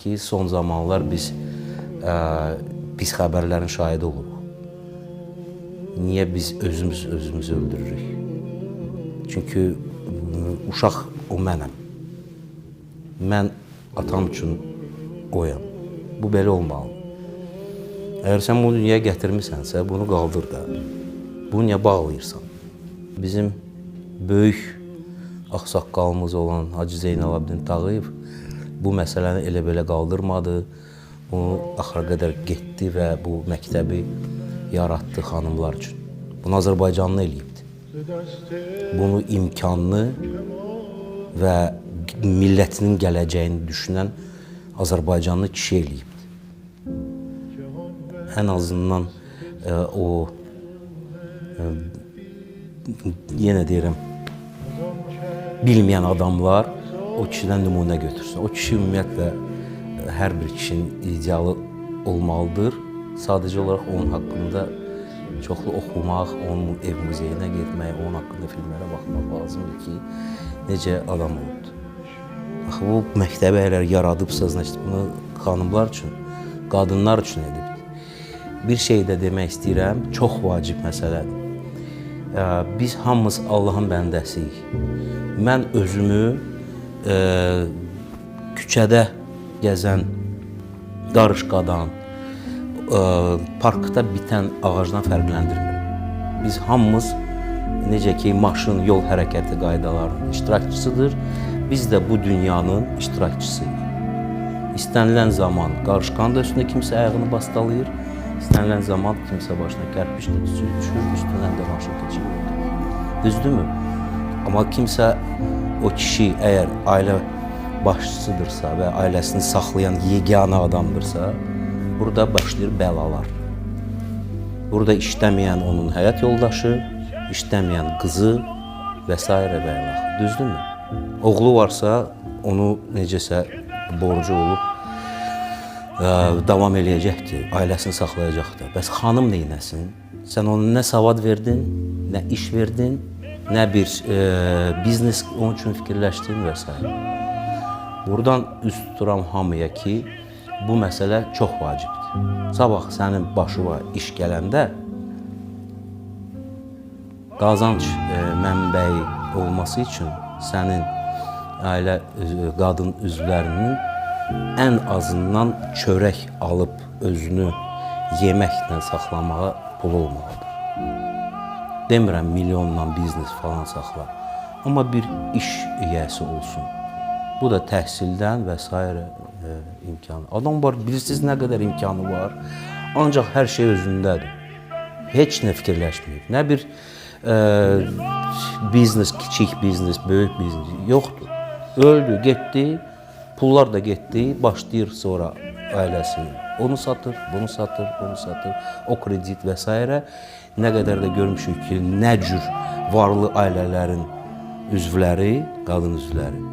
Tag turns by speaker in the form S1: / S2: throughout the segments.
S1: Ki son zamanlar biz pis xəbərlərin şahidi oluruq. Niyə biz özümüz özümüzü öldürürük? Çünki uşaq o mənəm. Mən atam üçün oyam. Bu belə olmalıdır. Əgər sən bunu dünyaya gətirmisənsə, bunu qaldır da. Bunu niyə bağlayırsan? Bizim böyük ağsaqqalımız olan Hacı Zeynalabdin Tağıyev bu məsələni elə belə qaldırmadı. Bunu axıra qədər getdi və bu məktəbi yaratdı xanımlar üçün. Bunu Azərbaycanlı eləyibdi. Bunu imkanlı və millətinin gələcəyini düşünən Azərbaycanlı kişi eləyibdi. Ən azından o yenə deyirəm, bilməyən adamlar o kişidən nümunə götürsün. O kişi ümumiyyətlə hər bir kişinin idealı olmalıdır. Sadəcə olaraq onun haqqında çoxlu oxumaq, onun ev muzeyinə getmək, onun haqqında filmlərə baxmaq lazımdır ki, necə adam olubdur. Axı bu məktəbi əgər yaradıbsa, bunu xanımlar üçün, qadınlar üçün edibdir. Bir şey də demək istəyirəm, çox vacib məsələdir. Biz hamımız Allahın bəndəsiyik. Mən özümü küçədə gəzən qarışqadan, parkda bitən ağacdan fərqləndirmirəm. Biz hamımız necə ki maşın yol hərəkəti qaydalarının iştirakçısıdır, biz də bu dünyanın iştirakçısıyıq. İstənilən zaman qarışqanın da üstünə kimsə ayağını bastalayır, istənilən zaman kimsə başına kərpiç də düşür, üstündən də maşın keçir. Düzdürmü? Amma kimsə o kişi əgər ailə başçısıdırsa və ailəsini saxlayan yeganə adamdırsa, burada başlayır bəlalar. Burada işləməyən onun həyat yoldaşı, işləməyən qızı və s. və ilaxır. Düzdürmü? Oğlu varsa, onu necəsə borcu olub davam eləyəcəkdir, ailəsini saxlayacaqdır. Bəs xanım neynəsin? Sən ona nə savad verdin, nə iş verdin, nə bir biznes onun üçün fikirləşdin və s. Buradan üst tuturam hamıya ki, bu məsələ çox vacibdir. Sabah sənin başına iş gələndə qazanc mənbəyi olması üçün sənin ailə qadın üzvlərinin ən azından çörək alıb özünü yeməklə saxlamağa pulu olmalıdır. Demirəm milyonla biznes falan saxla, amma bir iş yiyəsi olsun. Bu da təhsildən və s. İmkanı. Adam var, bilirsiniz nə qədər imkanı var, ancaq hər şey özündədir. Heç nə fikirləşməyib. Nə bir biznes, kiçik biznes, böyük biznes yoxdur. Öldü, getdi, pullar da getdi, başlayır sonra ailəsi. Onu satır, bunu satır, bunu satır, o kredit və s. Nə qədər də görmüşük ki, nə cür varlı ailələrin üzvləri, qadın üzvləri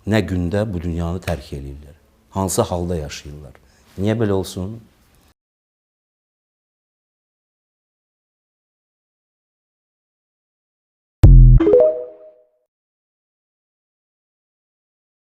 S1: nə gündə bu dünyanı tərk eləyirlər. Hansı halda yaşayırlar. Niyə belə olsun?